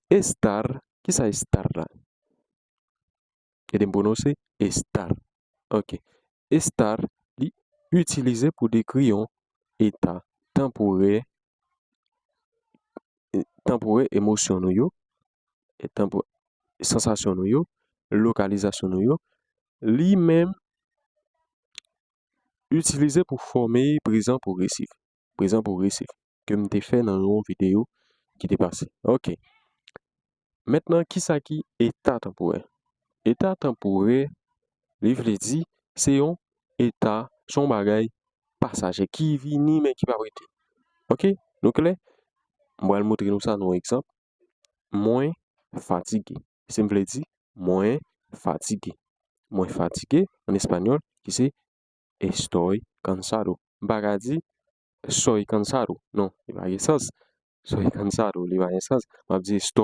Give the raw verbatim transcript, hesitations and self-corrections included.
Estar, kisa estar la? Ede m pwononse estar. Ok. Estar, li itilize pou dekri yon eta tanporè, e, tanporè emosyon nou yo, e tanpo-, sansasyon nou yo, lokalizasyon nou yo. Li menm itilize pou fòme prezan pwogresif. Prezan pwogresif ke m te fè nan yon videyo ki te pase. Ok. Mentnan, kisa ki eta tanporè? Eta tanporè, li vle di, se yon eta, se yon bagay pasaje ki vini men ki p ap rete. Ok? Nou klè? M pral montre nou sa nan yon egzanp. Mwen fatige. Si m vle di, mwen fatige. Mwen fatige, an espanyòl, ki se estoy cansado. M pa ka di soy cansado. Non, li pa gen sans. Soy cansado, li pa gen sans. M ap di estoy